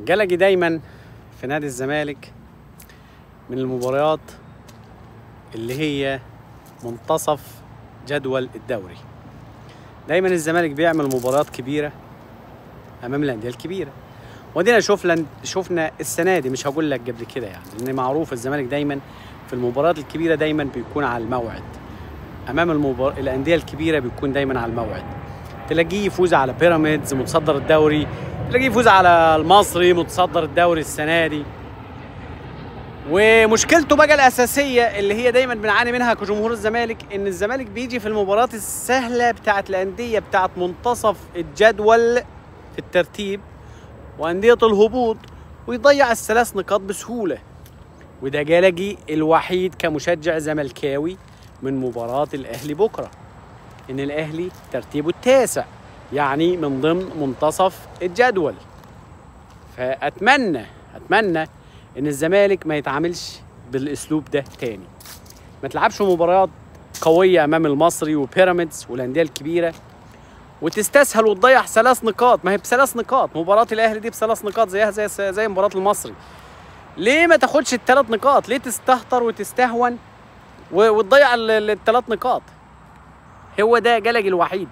جلجي دايما في نادي الزمالك من المباريات اللي هي منتصف جدول الدوري. دايما الزمالك بيعمل مباريات كبيرة امام الاندية الكبيرة، ودينا شفنا السنة دي، مش هقول لك قبل كده يعني، لان معروف الزمالك دايما في المباريات الكبيرة دايما بيكون على الموعد امام الاندية الكبيرة، بيكون دايما على الموعد. تلاقيه يفوز على بيراميدز متصدر الدوري، تلاقيه يفوز على المصري متصدر الدوري السنة دي. ومشكلته بقى الاساسية اللي هي دايما بنعاني منها كجمهور الزمالك، ان الزمالك بيجي في المباريات السهلة بتاعه الاندية بتاعه منتصف الجدول في الترتيب وانديه الهبوط ويضيع الثلاث نقاط بسهولة. وده جلجي الوحيد كمشجع زملكاوي من مباراة الاهلي بكره، ان الاهلي ترتيبه التاسع، يعني من ضمن منتصف الجدول. فاتمنى ان الزمالك ما يتعاملش بالاسلوب ده تاني، ما تلعبش مباريات قوية امام المصري وبيراميدز والاندية الكبيرة وتستسهل وتضيع 3 نقاط. ما هي بثلاث نقاط، مباراة الاهلي دي بثلاث نقاط زيها زي مباراة المصري. ليه ما تاخدش الثلاث نقاط؟ ليه تستهتر وتستهون وتضيع الثلاث نقاط؟ هو ده جلج الوحيد.